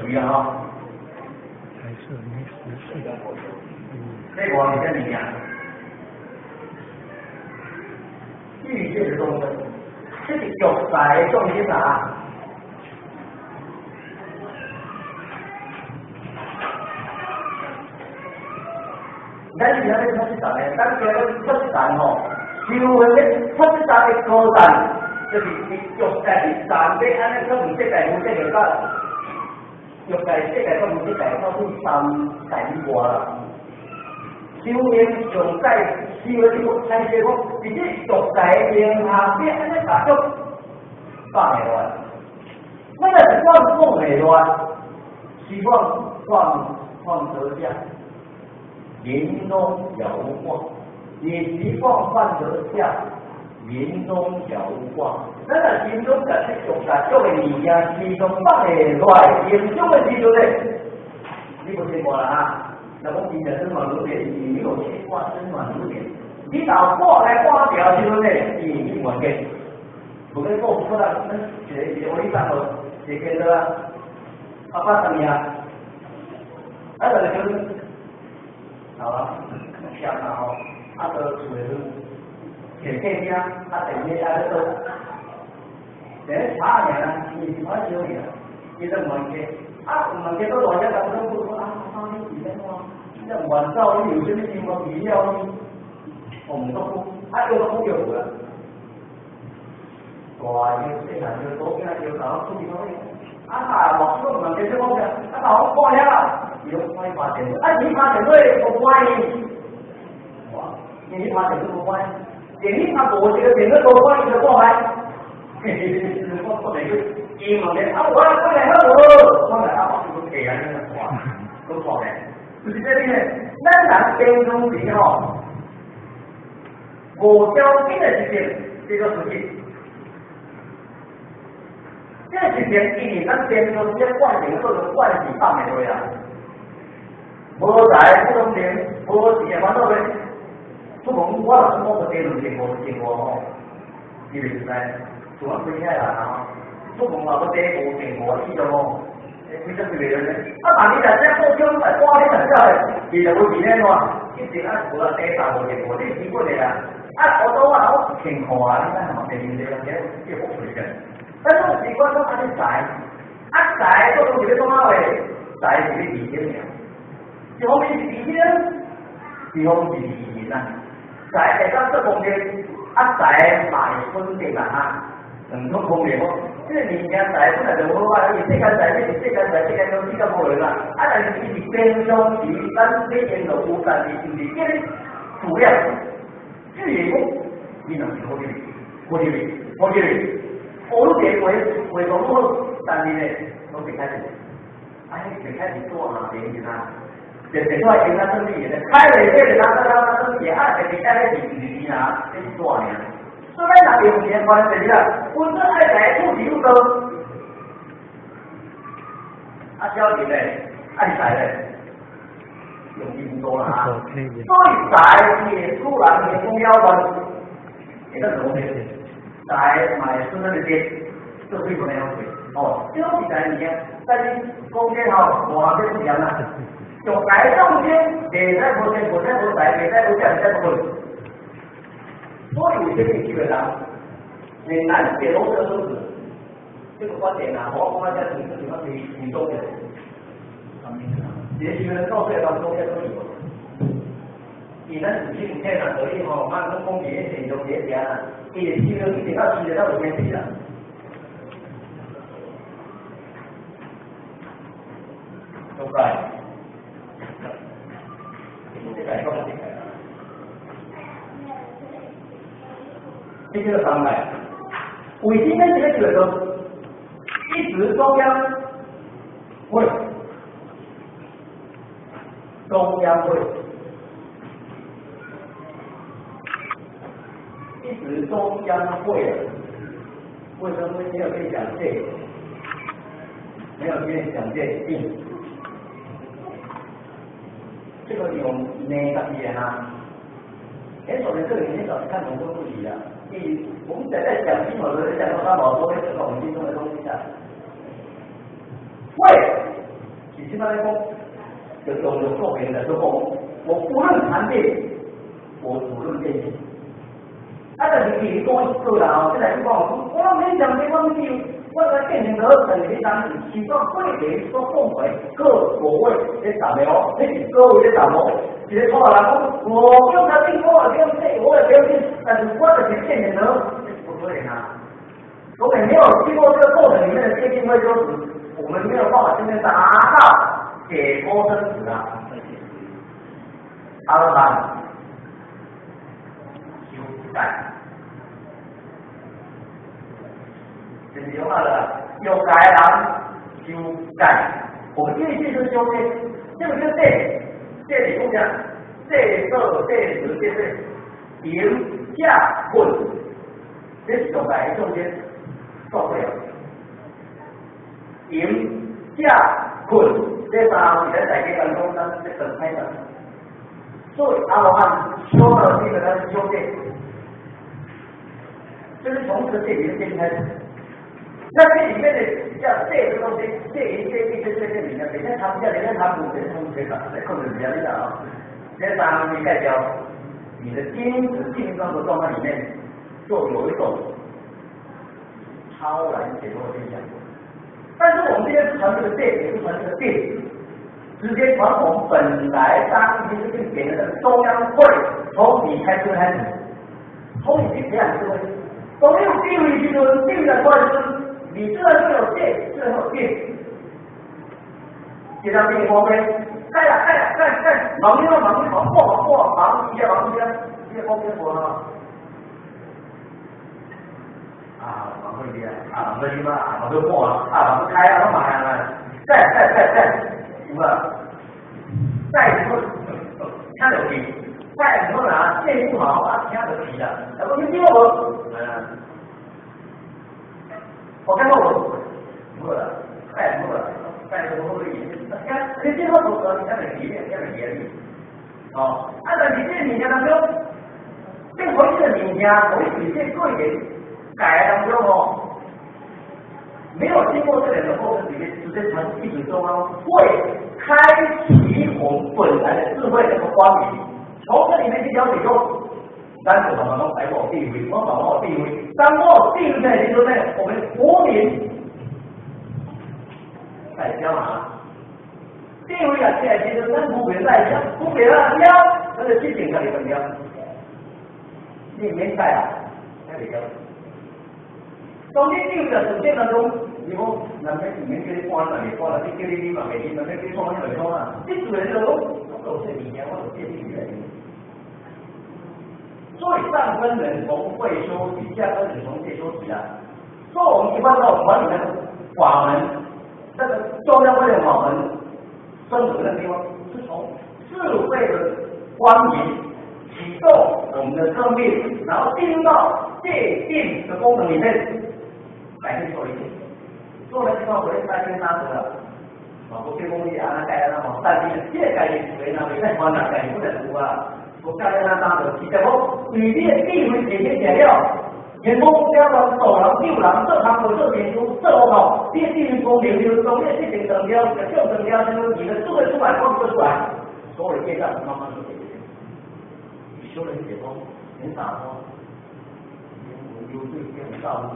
詞啊吼。还是沒10歲。這我是啥物件？欲界的眾生，這是欲界的眾生啊！咱是安尼出世的，咱叫做出世吼，修行咧出世的高层，就是伫欲界伫站咧，按呢出无色界、無色界到欲界色界到無色界，到去三界以外啦。修行上界修的是講，猜這講，佇這欲界名下邊按呢把欲放下來，咱若是放放下來，是講放放得下。眠中了無掛，你習慣放得下，眠中了無掛。咱若心中甲這欲界欲的物件，心中放下來，嚴重的時陣咧，你無聽過啦哈？若講真正生暖爐點，你沒有牽掛生暖爐點，你若掛來掛掉時陣咧，伊你還給，無去講出來，咱一個一個我你當落，一個叫做阿爸啥物啊？啊，就就是。好啊，嫌啊吼，啊，就厝的摕客厅，啊，电话啊咧倒，咧查尔啦，伊是看少尔，伊都毋愿客，啊，毋愿客倒大只人讲讲啊，阿妈你是怎啊？你毋愿走，你有啥物生活必要呢？我毋作讲，啊，叫做讲叫无啦。大药细汉药，左囝药头出去讲啊，啊，我讲毋愿客，说讲啊，我挂遐啦。伊拢爱拍电话，啊，你拍电话无关系，哇，你拍电话无关系，电你拍无一个电话无关系就挂麦，嘿嘿嘿，我我来去，伊问咧，啊，我我来好无？我来啊，我是讲客啊，你看，都错咧，就是这个咧，咱人平常时吼，無條件的事情，這個事情，這個事情因為咱平常時慣性，做做慣性放袂落啊。無財不通錢，無錢的煩惱咧。出門我若出門，就第兩千五、千五吼，你袂知？厝仔開起來啦吼，出門嘛閣第五千五以上吼，欸，規則是袂咧。啊，萬一若這股票來掛你就曉咧，伊就無錢咧喏，一定啊無啊第三五千五，你基本的啦。啊，我都話我一千塊啊，你睇嘛，第二個人這個福氣嘅。但是我習慣講按呢財，啊財，我講是咧講啥話？財是咧利益爾。一方面是利益，一方面是利益啦。財會當做功德，啊財嘛會分得啦哈。兩種方面哦，這個物件財本來就無好啊，因為世間財，這是世間財，世間東西較無用啦。啊，但是伊是平常時，咱咧用就有，但是毋是這個主要。至於講，你若是好入去，好入去，好入去，學你話話講好，但是咧，攏袂開始，啊，彼袂開始做下邊是啊。就就出來跟他生意的，開了這個他他他生意，啊，就是開咧是是啊，這是大爾。所以咱若用錢關係啦，本身愛財富又多，啊，小人咧愛財咧，用錢多啦。所以財是自然的重要關，會當講咧，財嘛會順咱的錢，做水無兩回。哦，這攏是財物件，但是講這吼，偌這不嚴啦。欲界眾生，袂使無錢，無使無財，袂使無食，袂使無睏。所以有啥物機會人，很難解脫這個生死。這個觀點啊，我講這是什麼是很重要的。也許人到歲當中也都有。伊咱自己唔聽啊，所以吼，咱攏講佇咧善用佇咧行啦，伊會修一直到修到有天地啦。都該。這叫做三界。為什麼這個叫做一直中央會？中央會，一直中央會啊？為什麼沒有跟你講這個？沒有跟你講這個。這個用內個字哈，很少人這個很少看懂這個問題啊。你我們在在講經，我都在講三寶，都會講到我們心中的東西啊。會。是這擺咧講，就用用作品來做講，我不論禪定，我只論見性。啊，但是你講一個啦，這來講，我沒講這方面，我來見性得，但是你當時是說個別所講的各國位咧答的哦，那是各位咧答哦。一個錯人講，我不用禪定，我也不用這，我也不用這，但是我就是見性得，這不可能啊。我們沒有經過這個過程裡面的接近會修持，我們沒有辦法真正達到解脫生死啊。阿羅漢修戒，就是讲啊啦，欲界人修戒，我們第一句就是修戒，這個就是戒，戒是講啥？戒色戒食戒戒，淫食睏，這是欲界的中間受不了。淫食睏，這三項是咱大家當中咱這斷開的。所以阿羅漢修到這個，他是修戒，就是從這個戒裡面開始。那這裡面的叫戒這個東西，戒淫戒欲這這這裡面，等下談不下，等下談不，等下談不可以把，來控制人家的啊。這三個代表你的精子進入的狀態裡面，就有一種超然解脫的現象。但是我們今天是傳這個戒，也是傳這個定，直接傳我們本來當今這個點的中央會，從你開始開始，從你去培養智慧，從你有定位去做，定的過程，你自然就有戒，自然有定。就像這個光輝，蓋了蓋了蓋蓋，忙又忙忙過忙過忙一下忙一下，這個光輝過了。啊，忙過一點，啊，忙過去嘛，啊，忙過過啊，啊，忙過開啊，忙啊，蓋蓋蓋蓋，有無？蓋不聽著去，蓋唔好啦，戒不好啊，聽著去啦。啊，無你聽無？嗯，我感覺無，無啦，蓋無啦，蓋無好哩。聽，你聽好無？聽著去，聽著去哩。哦，啊，但是這個物件當中，這個這個物件，我是這個人改當中哦，沒有經過這兩個過程裡面，直接傳一水中央會開啟我們本來的智慧那個光明，從這裡面去了解說，咱就慢慢攏來我地位，我慢慢有地位，當我地位在時陣呢，我們無明代表啊，地位啊，起來時陣，咱無明代表，無明啊，了，咱就自然家己斷掉，你免改啊，聽袂曉。當你地位在實踐當中，你講，人免免叫你搬嘛，袂搬啦；你叫你啉嘛，袂啉；人免叫你創，你袂創啊。你自然就講，我有這物件，我就變地位。所以上分人從慧修起，下分人從戒修起啊。所以我們一般到管理那個法門，那個中央會的法門，生活的地方，是從智慧的光明啟動我們的生命，然後進入到戒定的功能裡面。來去做一切，做了之後回來三天三得了，啊，不給公你啊，那改那麼三天，這個概念是那沒太煩了，概念不能有啊，我改那三得，其實我對你的地位提升了，員工了人做人救人做工作做研究做好，你的地位功能就當你的事情斷了，就斷了，就你的智慧出來，光出來，所有業障慢慢就解決。你修了一解脫，很灑脫，有對有道理。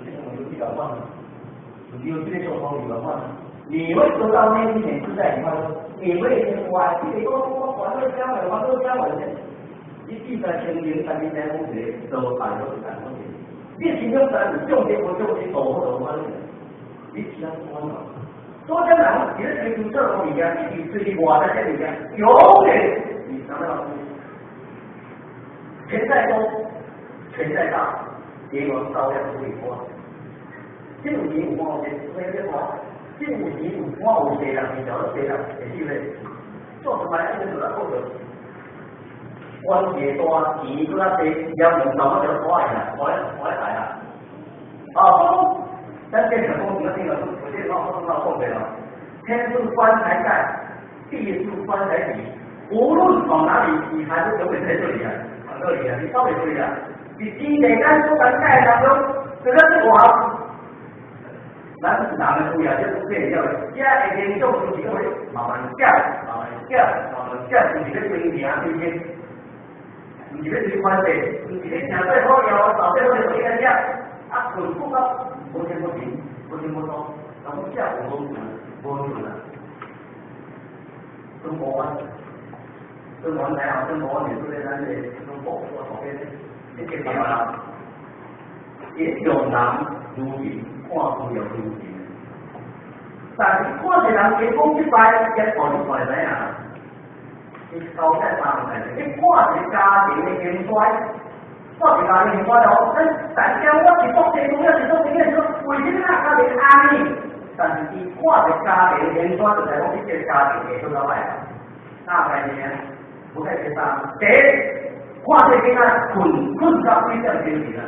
你有這個做法，你會得到那一點自在以後，你會哇，這個我我還會加我，還會加我的。你記在清明，三明山風水都擺都是山風水。你心中山重點不重點，多好多好你其他不管了。所以講人，你是追求這種物件，你是追求外在這物件，永遠你達不到。錢再多，錢再大，結果照樣不會花。這有錢有看有錢，咩咩看？這有錢有看有濟人，是叫做濟人，會記咧？做出來一定做得好的。關係大，錢閣較濟，也兩頭仔就大啦，大大大啦。啊，咱變成講，這個我這個我我講過了。天是棺材蓋，地是棺材底，無論往哪裡，你還是永遠在這裡啊，往這裡啊，你到底對啊？你天地間所蓋當中，這個是我。咱人的胃啊，這變了，這會嚴重就是講慢慢減，慢慢減，慢慢減，毋是咧追名追名，毋是咧追關係，毋是咧聽最好料，到最好就應該食，啊，困困到無精無神，無精無動，人講食有無困，無困啊，孫無安，孫無安知影，孫無安就是咱的孫無，我後邊你記得嗎？伊用人如人，看資料如人。但是看一人加講一擺，結果你看會知影？伊交代三項代誌，你看一個家庭的興衰，看一個家庭興衰哦。咱但講我是做生意，我是做生意，說為什麼家庭按呢？但是伊看一個家庭興衰，就知講你這個家庭會做到歹啊？哪概念？無太簡單。第一，看這囡仔睏睏到幾點鐘去啊？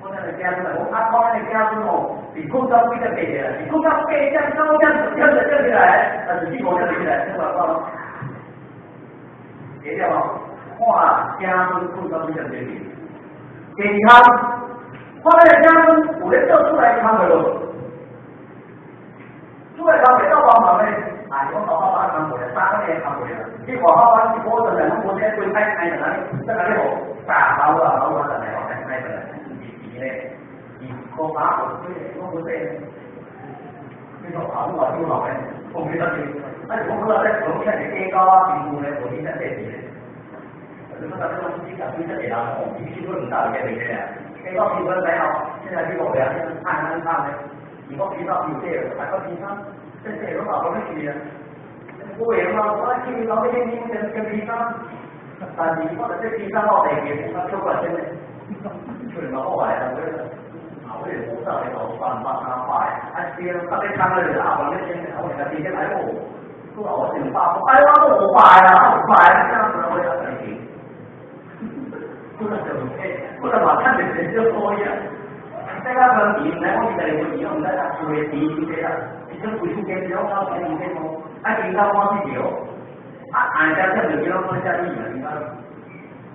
我咱的子孫講，啊，看咱的子孫哦，是睏到幾點起來？是睏到8點、9點、10點就起來，還是4、5點起來？你話講，第一點哦，看子孫睏到幾點鐘去？第二項，看咱的子孫有咧做厝內工袂無？厝內工會當幫忙咧？啊，是講爸爸媽媽工袂啊，三個月工袂啊。你外口阮是保證來，阮無這規歹開在哪裡？在哪裡無？大老啊，老啊，在哪裡？開開在哪裡？是咧，是靠把握，我無說。你說啊，我話丟老咧，我沒得丟。啊，是講好啊，在床上是加高啊，貧富咧，無你在這邊咧。你講這種你講對這個人哦，伊基本唔大會個啊。加高貧富知哦，現在去路邊按按按咧，如果比較有這個，還個平常，這這攏老講去啊。我會嘛，我去老百姓跟跟平常，但是我這平常我地面，我跳過來先咧。出來嘛好來啊，我啊，我是無啥咧，搞三百三百，啊，對，啊，你看咧，啊，我咧先，我來直接來哦，都話我200，哎，我都500啊，500，這樣子我要等停。不能就不能嘛，看著錢就多呀。這個問題，唔知我是第二個錢，唔知啊，厝的錢就這啦，伊種規數金，兩交錢五千塊，啊，應該我去掉，啊，按家掙就幾多塊錢啊，應該。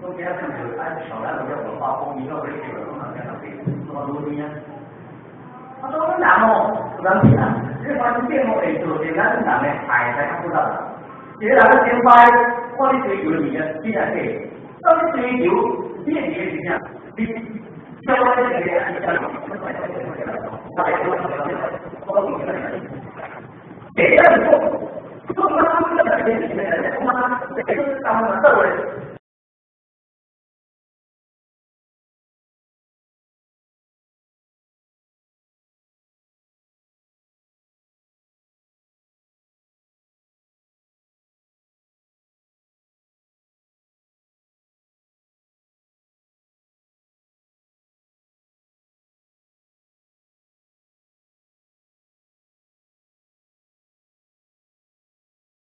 都給他掙就按少量就叫500公，你要回去了，我哪給他給？多少錢啊？啊，都很難哦，難啊！這環境我會做，是咱人的愛才較複雜。一個人先擺，看你追求物件，你來計，當你追求，你的是啥？你小可這個。第一個，做媽媽的，媽媽，這個當媽做的。